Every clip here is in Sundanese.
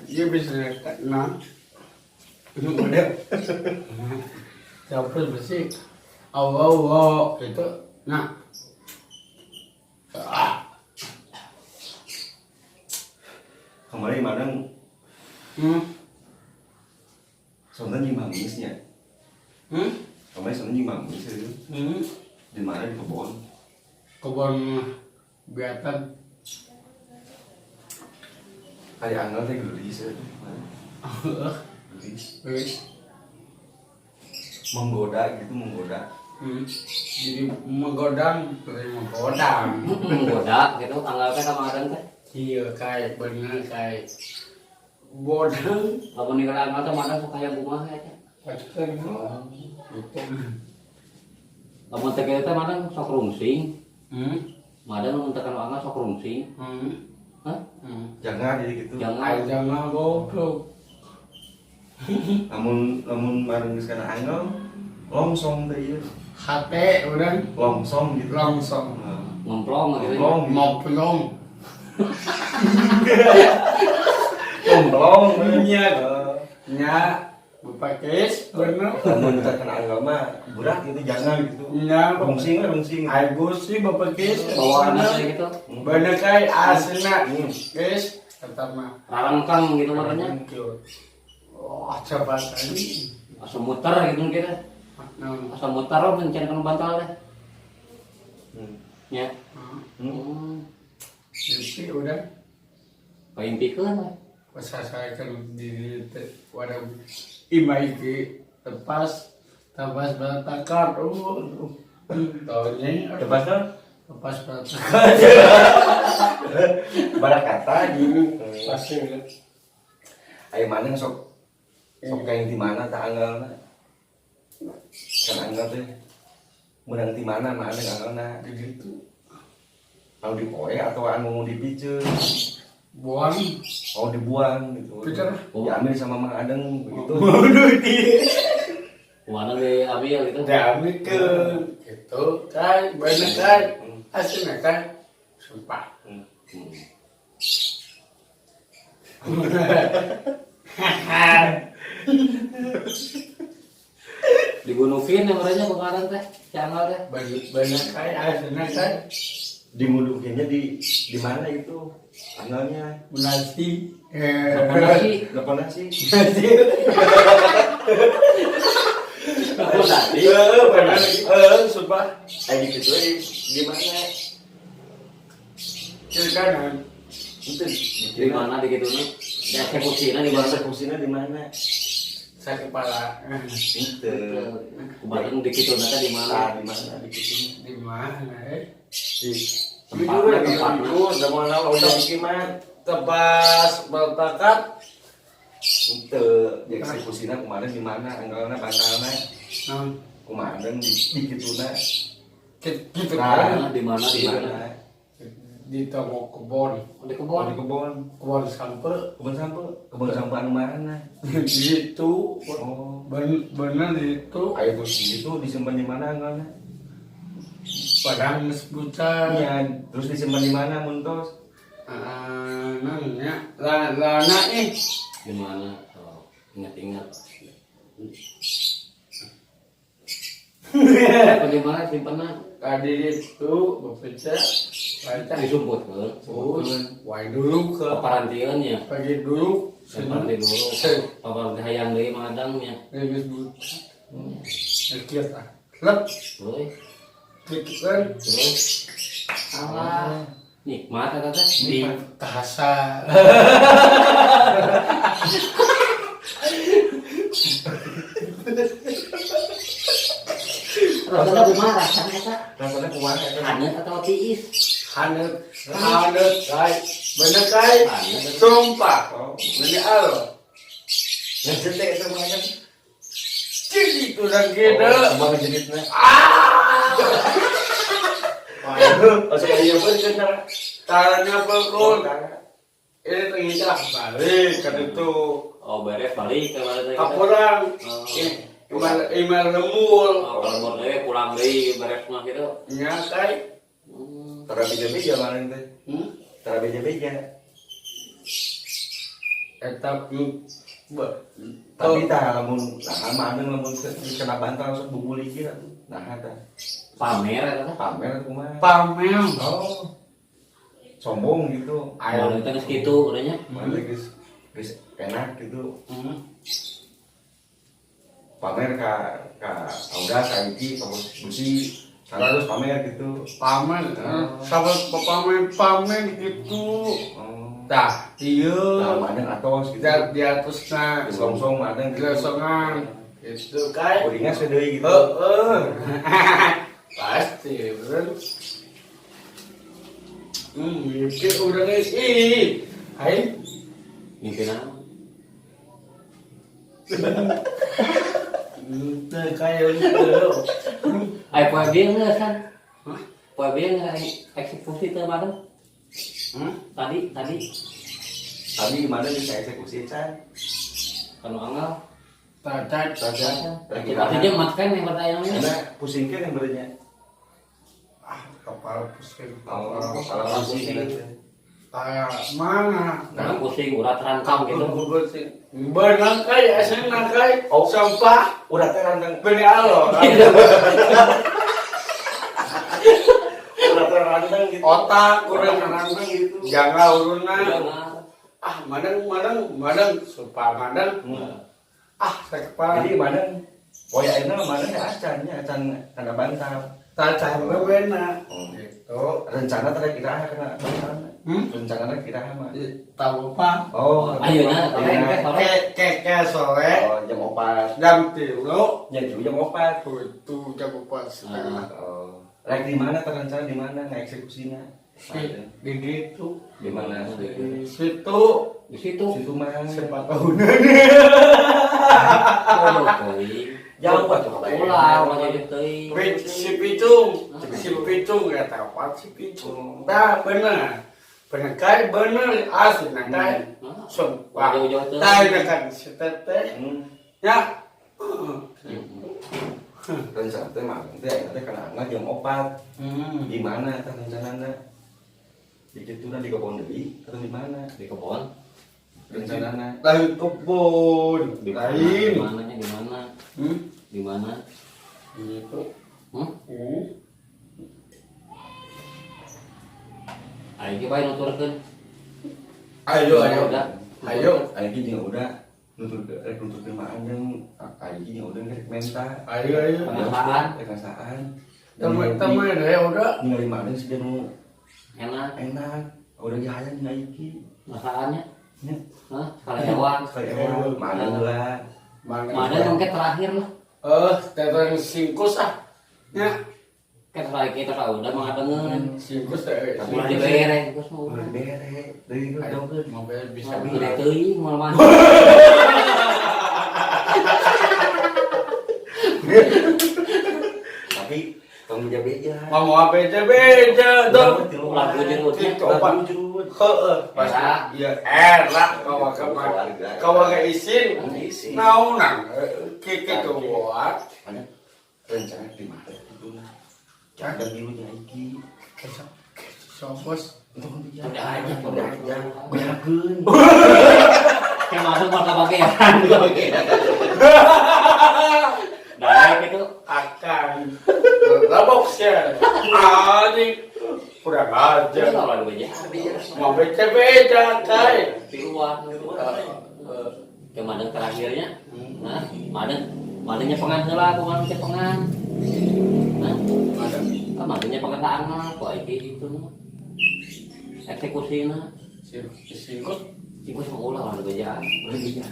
Iya bisa nah. Udah. Campur besi. Allah Allah gitu. Nah. Ah. Kemarin mana sonten jeung mangisnya. Kemarin sonten jeung mangis itu. Di mana, di kebun? Kebun biatan. Kayak angel teh geulis ya. Geulis. Wis. Menggoda gitu, menggoda. Jadi menggodang, seperti menggodang. Menggoda gitu anggal teh sama Adang teh. Iya, kayak bener kayak bodang. Lamun ningali anggal teh madang sok hayang kumaha eta. Pasti gitu. Lamun teh kieu teh madang sok rungsing. Madang lamun tekan anggal sok rungsing. Hah? Hmm. Jangan jadi gitu. Jangan. Ayo jangan goblok. Lamun lamun bareng geus kana angel longsong teh ieu. Hate udah Longsong gitu. Langsung. Heeh. Ngemplong gitu. Ngemplong. Gitu. Mau pelong. Ngemplong. Iya. Heeh. Nya, Bapak Kis, bener. Lamun teu kana angel mah berat gitu, jangan gitu. Nya, Rungsing we, rungsing. Ayo sih Bapak Kis. Bawaan aja gitu. Bener kayak aslinya. Kis, pertama. Rarangkang gitu makanya. Oh, coba tadi. Asa muter gitu kira. Nah, Asa muter oh mencari bantal teh. Ya. Mimpi udah. Kaimpikeun we. Pas saya kan di wadah ima iki tepas tepas berantakan, oh taunya. Tepas tuh tepas berantakan. Barat kata gitu. Pasti udah. Ayo mana sok sok kayak di mana tak anggalna. Kan anggal teh menang di mana mana anggalna. Begitu. Anu dipoe atau anu dipiceun? Buang. Oh, dibuang gitu. Picer. Diambil sama Mang Adeng begitu. Waduh, dia. Mana diambil gitu. Diambil ke gitu kan, bener kan, aslinya kan, sumpah. Digunukin yang mereka kemarin teh, si Anggal teh. Bener kan, aslinya kan. Dimudukinnya di mana itu? Anggalnya. Nasi. Telepon nasi. Telepon nasi. Nasi. Telepon nasi. Iya, bener. Sumpah. Gitu di mana? Kiri kanan. Itu Di mana di gitu nih? Di eksekusinya di mana? Eksekusinya di mana? Saya kepala. Itu. Kemarin di gitu nanti di mana? Nah, di mana di gitu? Di mana eh? Di Tempatnya, tempatnya, tempatnya. Jujur, udah mau nawa, udah bikin mah. Tebas bertakat. Itu di eksekusinya kemarin di mana? Anggalna bantalna. Nah, Kemarin di gituna. gitu Nah. kan. Di mana di Di mana? mana? Di toko kebon. Di Oh, kebun. di kebun. Kebon sampe. Kebun sampe, kebun sampe anu mana? Di situ. Oh. Bener di situ. Ayo terus itu disimpan di mana anggalna? Padang buta. Iya, terus disimpan di mana muntos? Ah, nanya, lah lana ih. Di mana? Oh, ingat-ingat. Apa di mana simpenna? Tadi itu baca baca. Disumputkeun. Oh, wah dulu ke Paparantieun nya. pagi dulu. Paparanti dulu. Paparanti hayang deui madang nya. Geus buta. Kieu ah. Lep, Euy, gitu kan. terus alah nikmat eta teh. Di bahasa. Rasana kumaha rasana eta? Rasanya kumaha eta? Haneut atau tiis? Haneut, haneut, kai. Bener kai. Haneut. Sumpah. Oh. Bener al. Ngejet teh eta mah kan. Jadi tulang gede. Oh, kumaha ngejeditna? Ah. Masuk ka dieu pun cenah. Tangannya pekun. Ini ternyata balik ke itu. Oh, beres balik ke mana teh? Kapulang. Oh. Imal imal lemul. Oh, kalau buat deui pulang deui beres mah gitu. Nya kai. Tara beja-beja mana teh? Hmm? Tara beja-beja. Eta Tapi tah lamun nah mana lamun kena bantal sok bubulikir atuh. Nah tah. Pamer eta teh. Pamer atuh kumaha. Pamer. Oh. Sombong gitu. Ayo. Ayo teh geus kitu urangnya. Mana geus geus enak gitu. Pamer ka ka udah ka iki ka besi terus pamer gitu. Pamer, sahabat pamer pamer gitu. Oh. Tah, ieu Nah, mana atos gitu. di atasna Geus longsong mana gitu. gelosongan gitu kai. Uringan sedeui gitu. Heeh. Pasti, bener. Mimpi urang ih. Aing Mimpi naon? teu kaya gitu. Aya poe bieu geus kan? Poe bieu eksekusi teu bareng. Hmm? Tadi tadi Tadi mana bisa eksekusi can? kanu anggal. Tacat, tacat. Artinya mat kan yang pertanyaan Karena pusing kan yang berenya. Ah, kepala pusing. Oh, kepala pusing. Kayak mana? Nah, pusing urat rangkang gitu. Pusing. Benang kai, asli kai. Oh. Sampah. Uratnya rantang, Beni alo. uratnya rantang gitu. Otak kurang rantang gitu. Jangan urunan. Jangan. Ah, madang, madang, madang, sumpah madang. Ah, saya kepala. Jadi mana? Oh ya enak mana ya acannya acan kena bantal. Tacan bena. Oh. Gitu. Rencana terakhir kira kena bantal. Hmm? Rencana kira mah. Tahu apa? Oh, Ayeuna, ayeuna. sore. Ke ke ke sore Oh, jam 4. jam 3 Ya juga jam 4. itu jam 4:30. Oh. Rek di mana terencana di mana ngeksekusinya? Di situ. Di mana? Di situ. Di situ. Situ mah. Siapa tahu. Oh, teuing. Jauh atuh. Ulah, ulah jadi teuing. Si Picung, si Picung ya tahu apa si Picung. Nah, bener. Bener kai bener asli nah kai. Sumpah. Jauh-jauh teuing. Tai kan si teteh. Ya. Rencana teh mah teh ayeuna teh kana angga jam 4. Di mana teh rencanana? Di kitu di kebon deui atau di mana? Di kebon. Rencanana. Lain kebun. Di mana? Lain. Di mananya di mana? Hmm? Di mana? Gitu. Hmm? Hmm. Ayo ge bae nuturkeun. Ayo ayo. Udah. Ayo. Ayo jeung udah nutur rek nuturkeun mah anjeun ayo jeung udah rek menta. Ayo ayo. Pengasaan. Rek ngasaan. Teman-teman ya udah. Ningali mah anjeun siga nu Enak enak. Udah ge hayang jeung iki. masakannya. Nya. Hah? Sekali hewan. Sekali ewang mana heula. Mana mungkin terakhir lah. Teteh singkus ah. Ya, Kan sekali kita tahu udah mengadengeun. singkus teh. Tapi Ulah dibere geus mah Udah ulah. bere, deui Ayo, mau bisa Gede teuing moal mah. Tapi tong beja. Mau apa beja beja dong. Ulah bujurutnya. Gitu, opat. Heeh, pasti. Iya, era kawa kawa ke isin. Isin. Naonan kiki buat. Mana rencana di mana itu nah. Ada milunya iki. Sobos. Udah aja, Udah aja. Bejakeun. Kayak masuk mah kabagean. Nah, gitu. Akan rabok sih. Anjing. Kurang ajar. Itu kalau ada beja. Mau beja beja kai. Piluan. Ke madeng terakhirnya. Nah, madeng madengnya pengan heula aku mah teh pengan. Nah, ah madengnya pengan mah kok iki itu mah. Eksekusina Singkut singkus mah ulah ada bejaan.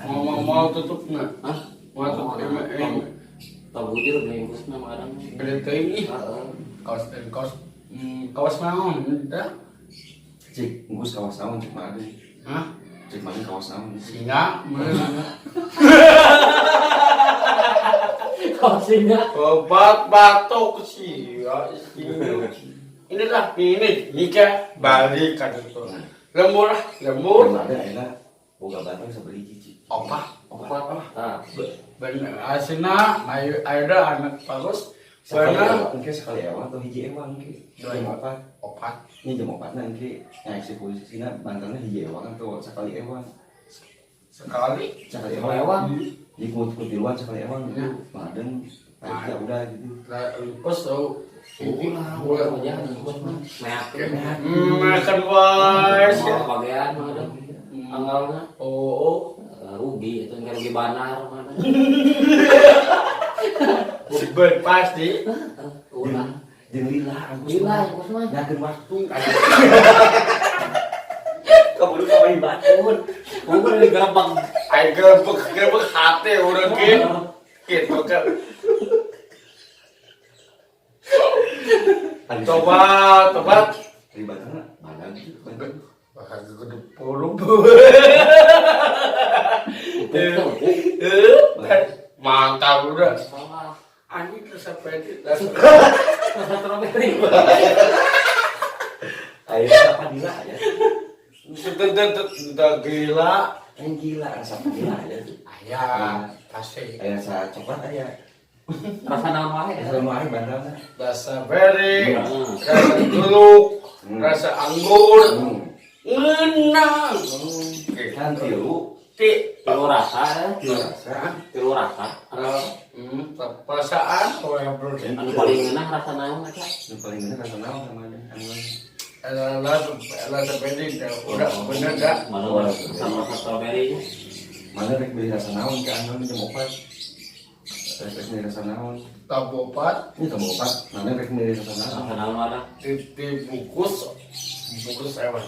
mau mau tutup nggak? Hah? Mau tutup ini. Tau bujur bungkusna mah kadang. Gede ini. Heeh. Kaos kaos kaos naon dah? Cik, nggus kawas naon cik mah. Hah? Cik mah kawas naon. Singa meureun. Kaos singa. Obat batuk sih, ya, singa. Inilah ini nikah balik kan itu. Lembur lah, lembur. Mana enak. Boga batang saberi cik. Opa, Opat. Tah. Bener, asina, ayo ayo dah anak bagus. Sekali Bener. ewang, engke sekali ewang atau hiji ewang engke. Jam opat. Opat. Ini jam opat na engke. Nah, eksekusinya bantalnya hiji ewang atau sekali ewang. Sekali. Sekali Sekali ewang. ewang. Jadi ku tiluan sekali ewang gitu. Hmm. Madeng, ya udah gitu. Lah lupus tau. Ulah, ulah aja bos mah. Meak. Makan wae. Mau bagian mah ada. Anggalna Oh, rugi itu enggak rugi banar mah ada. oh. Pasti. Ulah. Jeung lila Agus. Lila bos mah. Nyakeun waktu. Kaburu ka batur. Unggul di gerbang. Aing gerbek gerbek hate urang ge. Gitu kan. Tobat, tobat. Ribetna mana gitu. Bakal gede puluh. Mantap udah. Salah. Anjing terus sampai di Rasa strawberry. Ayo siapa gila ya? Sudah gila. Yang gila rasa gila ya. Ayah, pasti. Aya rasa coklat aya. Rasa naon wae. Rasa lemah bantalna. Rasa beri, Hmm. rasa geluk, rasa anggur. Ngenang. Kan tilu, Ti. Tilu rasa, eh. tilu rasa. Tilu rasa. Perasaan oh yang bro. Anu paling ngeunah rasa naon eta? Nu paling bener rasa naon sama anu. Rasa beri, udah bener dah. Malu sama rasa strawberry. Mana rek beli rasa naon ke anu jam 4. Rek beli rasa naon. Tabopat Ini jam 4. Mana rek beli rasa naon? Rasa naon ada? dibungkus, bungkus hewan.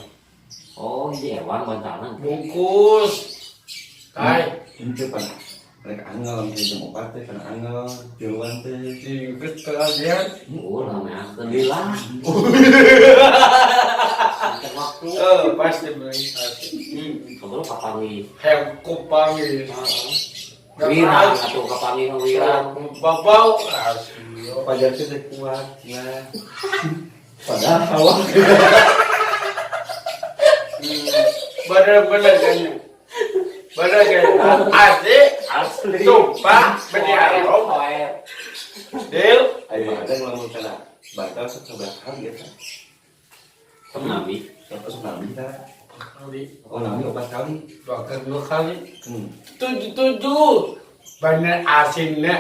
Oh, ini hewan bantalna. Bungkus. Kai, Itu pan rek angel di jam 4 teh kan angel tiluan teh. dibungkus kalian. Ulah mah lila. Waktu Pasti beli. keburu kapangi. Hem kupangi. Wirang atuh kapangi mah wirang. Babau asli. Pajar teh kuat nah. Padahal awak Bener-bener kayaknya. Bener kayaknya. Asli, Asli. sumpah, bener. Poer. Deal. Ayo ada ngelamun kana batal sok sebelah kali eta. Sok nabi. Sok nabi ta. Kali, Oh nabi opat kali. dua kali, dua kali. 77. Bener asinnya.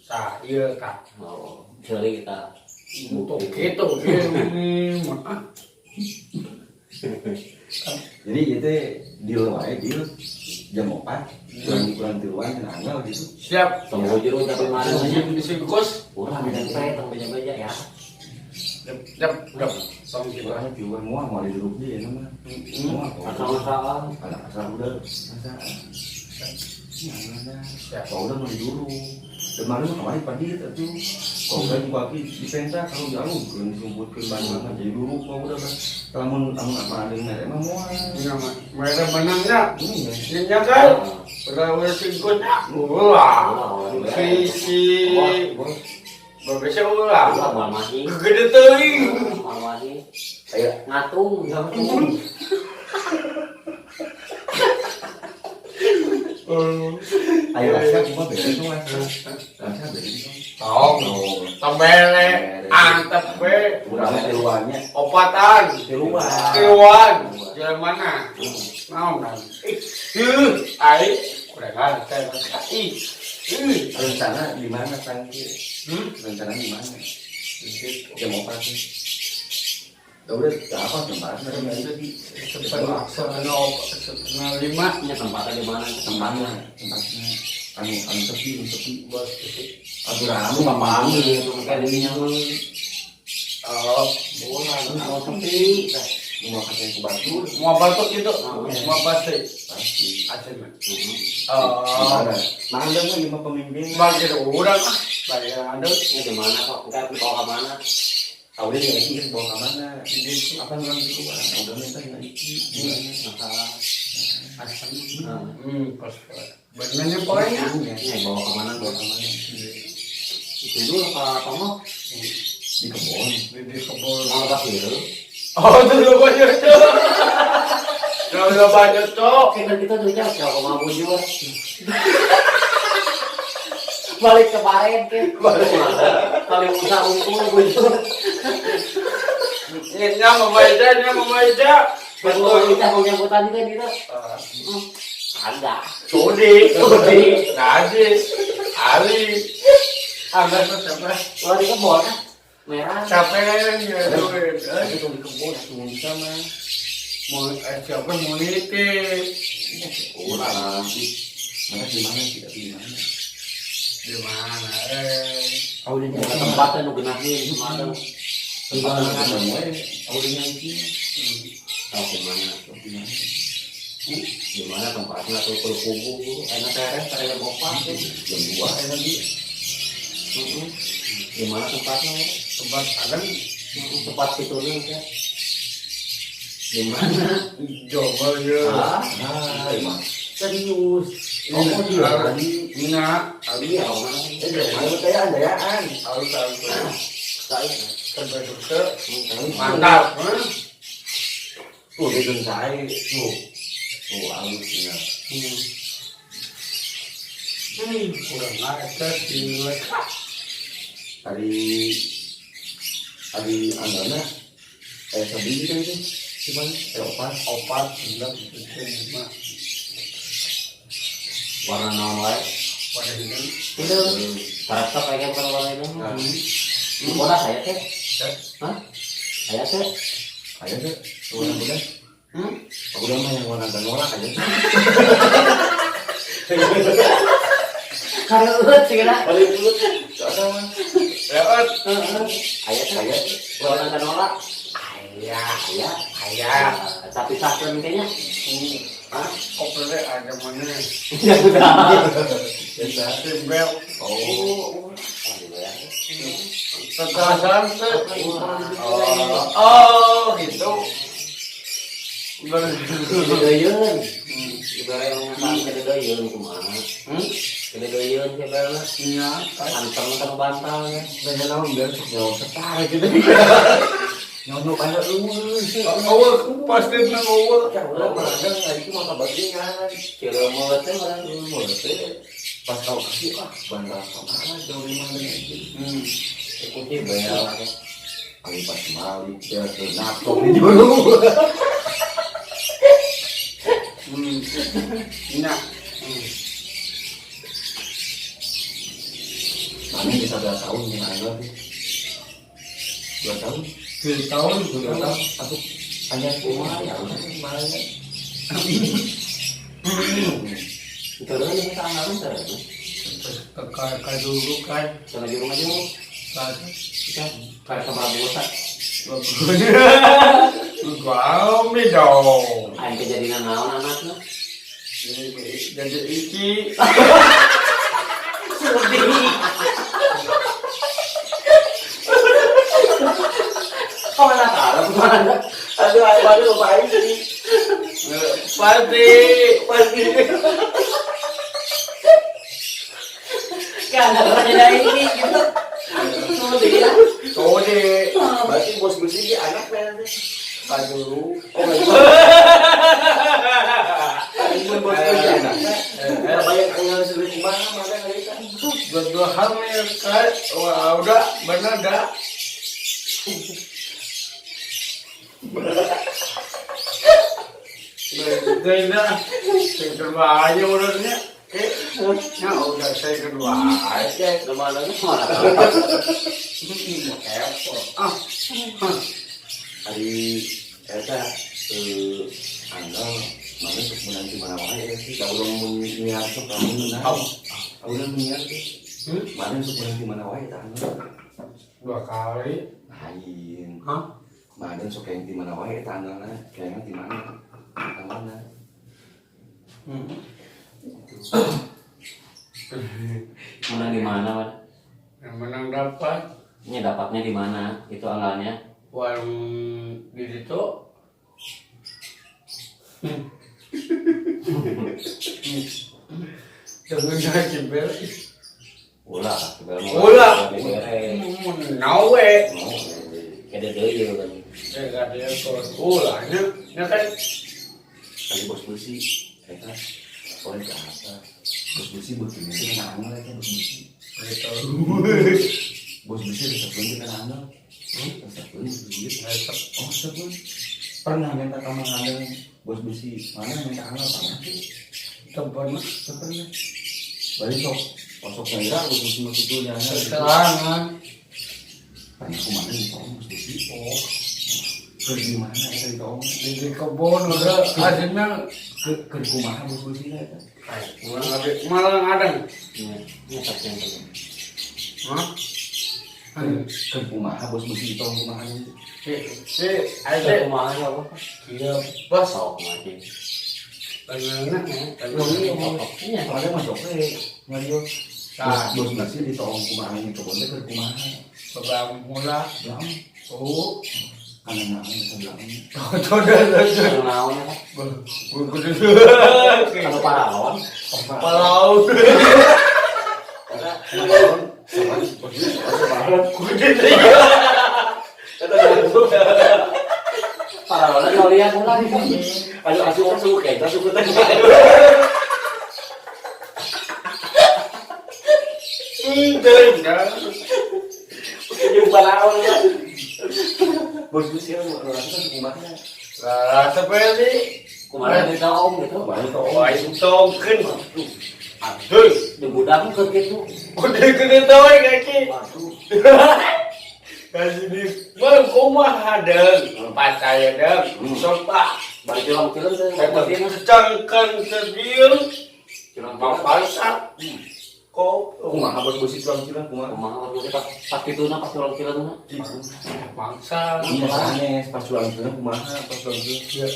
Tah, iya tah. Oh, jeli kita. Untuk gitu, gitu. Jadi itu deal wae deal jam 4 kurang kurang tiluan kan angel gitu. Siap. Tong bujur tapi mana nya. Dibungkus. Ulah beda tong beja-beja ya. Dep, dep, dep. Tong gitu. Kurang tiluan moal moal dirup dia nama. Moal. Asal-asalan. Anak asal udah masa. Mana? Siap. Kau udah mau dulu. Kemarin mah kemarin pagi itu. Kau udah juga di penta kalau jauh belum disumputkeun banget jadi dulu kau udah lamun lamun apa ada yang emang moal. Ini mah mereka menangnya. Ini ya. Ini kan udah udah singkutnya. Ulah. Si si babesnya ulah. Ulah moal mahi. Gede teuing. Moal mahi. Ayo Ngatung, ngatung. Ayo rasa cuma beda itu rasa. Rasa beda itu. Tong, tembele, antep we, Kurangnya tiluannya. opatan, Tiluan. tiluan, jalan mana? Naon kan? Ih, heuh, ai, kurang ajar. Ih, ih. Rencana di mana tangki? Hmm? Rencana di mana? Jam 4 sih. Udah apa tempatnya Setengah setengah lima. Nya tempatnya di mana? Tempatnya tempatnya anu anu sepi anu sepi. Bos, Atuh rame Kapangi itu kan ininya mah. oh, Ulah, anu sepi. Mau kasih ke batur mau batuk gitu, mau pasti, pasti. aceh mah. Di Oh, mana? Mana mah lima pemimpin. bagi orang ah, bagi ada. Ini di mana kok? Enggak dibawa ke mana? Udah ya ini bawa ke mana? Apa orang di luar? Udah minta nggak iki. Masalah. Asam. Nah, Pas. Benernya pokoknya. ini bawa ke mana? Bawa ke mana? Itu dulu Pak Tomo. Di kebun. Di kebun. Mau pas gitu. Oh, itu lu banyak tuh. Lu banyak tuh. Oke, kan kita tuh jauh jauh mau bujur. Balik kemarin ke. Balik usaha untung bujur. Nya mau baca, nya mau baca. Betul kita mau nyambutan kan kita. Ada. Sudi, Sudi, Raji, Ali. Anggar tuh siapa? Wah, di kebon ah. Merah. Siapa yang ya duit? Tapi tuh di kebun atuh mun bisa mah. Mau siapa mau nitip? Ulah sih. Mana di mana sih? Di mana? Di mana? Aulinya Bukan tempatnya nu geunaheun mana. Di mana ketemu aulinya iki? Tahu ke mana? Di mana? Di mana tempatnya atau kalau kubu enak teres pada jam 4 teh. Jam 2 enak di. Heeh. Di mana tempatnya? Tempat ada Tempat situnya teh. Di mana? Coba ya. Ah, Nah, emang. serius. Oh, di lagi. Enggak. Iya, mana? Ayo teh andayaan. Tahu tahu. Saya. Sampai ke mantap. Tuh di saya tuh. Tuh halusnya. Kurang ajar di Tadi tadi anggana sedih gitu itu. Gimana? Opat. Opat, enam, tujuh, lima. Warna naon wae? Pada ini. Itu karakter kayaknya bukan warna itu. Nah. Di bodas saya teh. Hah? Saya teh. Ayo sih, warna muda. Aku udah mah yang warna nolak aja. Karena sih kena. Paling dulu soalnya mah. Lewat. Ayah teh. Saya Warna nolak. Ayah, Ayah. ayah. Tapi sahkan kayaknya. Hah? Kopernya ada mana? Ya udah. biasa. Timbel. Oh, Kekerasan tuh. Oh, gitu. Gedeyeun. Ibarat yang ngasang gedeyeun kumaha. Gedeyeun sebenarnya. Iya. Anteng kan bantal ya. Beda naon biar sok nyawa setara gitu. Nyawa pada lu. Awal pasti nang awal. Ya udah madang hari itu mau kabagringan. Cilemeut teh orang. Lu teh pas kau kasih ah bantal kemana jauh di mana gitu. Ikuti bel. Kali pas malik dia ke nato di dulu. Nah. Mana bisa 2 tahun gimana tuh? 2 tahun? 2 tahun, 2 tahun. Aku hanya kumaha ya udah kemarin. Terus ini kita anggaran terus. Kakak dulu kan. Sama di rumah juga. Kita kayak sama bosa. Gua dong. Aing kejadian naon anakna? Jadi iki. Sedih. Kok mana tahu kemana? Aduh, aduh, lupa ini. Pasti, Pasti. Kan ada jadi ini gitu. Sedih ya. Sode. Berarti bos besi ini anak nanti. Aduh. Oh, enggak. Ini bos besi anaknya. Bayang angel sendiri kumaha mana kali kan. Dua hamil kan. Wah, udah bener dah. Beda, saya kedua aja urusnya. Ya udah saya kedua aja. Kemana mana? Ah, Hari eta angel mana sok menanti mana wae sih. Da urang mun nyiar sok kamu nah. Urang nyiar teh. Mana sok menanti mana wae tah angel. 2 kali. Lain. Hah? Mana sok yang di mana wae tah angelna, kayaknya di mana? Mana? Menang di mana, Pak? Yang menang dapat. Ini dapatnya di mana? Itu anggalnya. Warung di situ. Jangan jangan cibel. Ulah, cibel mah. Ulah. Dibere. Nawe. Kede deui kan. Enggak ada kok. Ulahnya, ya kan. Kali bos besi, eta oleh ke apa? Bos besi begini itu kan angel eta bos besi. Bos besi resepkeun teh kana angel. Resepkeun bos besi. Resep. Oh, resepkeun. Pernah minta ka Mang Andeng bos besi, mana minta angel pernah sih? Teu pernah. Teu pernah. Bari sok osok nyalira bos besi mah kitu nya. Serangan. Tanya kumaha ditoong bos besi? Oh, Keur di mana eta ditoong? di kebun udah hasilnya Keur kumaha bos besi eta? Malah ngadeng. Nya, nya tapi yang penting. Hah? Keur kumaha bos besi ditoong kumaha? Si, si, ada. Kumaha ya apa? Iya, bos. Sok mati. Bagaimana? Iya. Soalnya mah sok we nyarios. Nah. Bos besi ditoong kumaha di kebun teh keur kumaha? Babang mula. Belang. Oh, Kana naon eta belang? sudah, sudah. Anu naon eta? Anu paralon. Palau. Paralon. Sama bos besi paralon. Paralon kalian ulah gitu. Ayo asup asup kayak asup teh. Enggak. Jeung paralon. Bos besi anu rasa kumaha? Lah, seperti Kumaha ditoong gitu. Kumaha ditoong? Wah, itu tongkeun. Aduh, Di gudang keur kitu. udah gede tau kaki. Waduh. Kasih di bang kumaha deung, percaya deung, sopa. Bari culang-culang teh mati mah. Cangkeun teu Culang bangsa. Kok Kumaha bos besi culang-culang kumaha? Kumaha waktu pas pas kituna pas culang-culang bangsa. Iya sanes pas culang-culang kumaha pas culang-culang.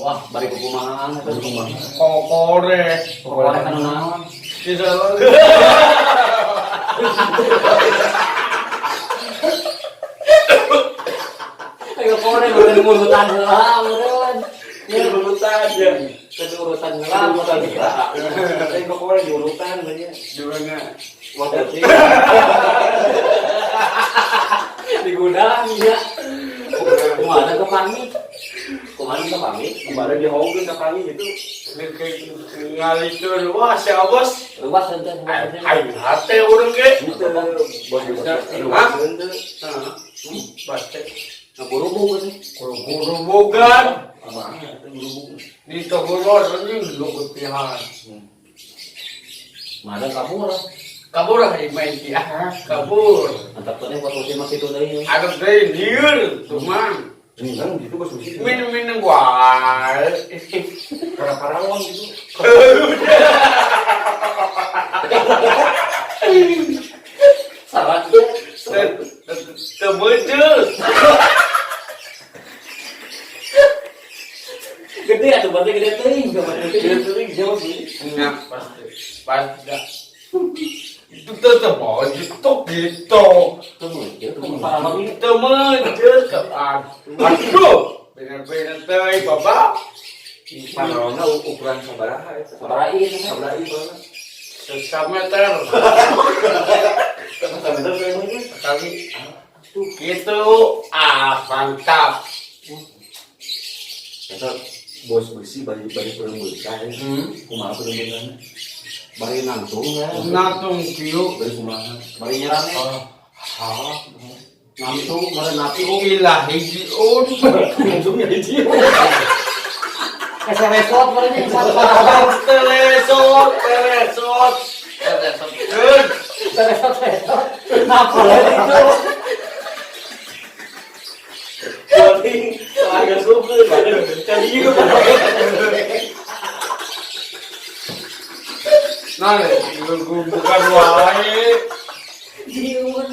Wah, bari kumahaan eta Bari kumaha. Kokore. Pokoknya kan naon. Tidak. Ayo pokoknya udah urutan heula meureun. Ya urutan ya. Kudu urutan heula Urutan heula. Lain pokoknya di urutan banyak. Di mana? Waktu di gudang ya. Kumaha kepangi? Kumaha kepangi? Kemarin dia hongkeun ka pangi gitu. Ngalikeun wah si Abos. Luas ente. Aing hate urang ge. Henteu bos besi luaseun teu. Baca Ngaburubung gitu. kurubugan Kumaha eta ngurubung. di Togoro anjing lukut pihan. Mana kabur? Kabur ah main dia. Kabur. Mantap tuh buat musim masih itu deui. Ada deui lieur cuman Minang gitu bos besi. minum-minum wae. Karena paralon gitu. Salah. Teu beuteul. Gede atuh berarti gede teuing gambar Gede teuing jauh sih. Nah, pasti. Pasti. Itu tetep mau gitu gitu. Paralon Itu menjer ke aduh. Bener-bener teuing bapak. Paralonna ukuran sabaraha eta? Sabaraha ieu? Sabaraha ieu banget. Sesameter. Sameter kayaknya. Sekali gitu ah mantap. Eta bos besi bari bari peureum beukah. Kumaha peureum beukahna? Bari nangtung ya. Natung kieu. Bari kumaha? Bari nyerang ya. Nangtung bari nangtung. Ilah hiji un. Langsung hiji. Keseresot bari nya paralon. Telesot, telesot. Telesot. Teresot teresot. Napa itu? Berarti agak suka kan ieu. Nah, bukan wae. Jiun.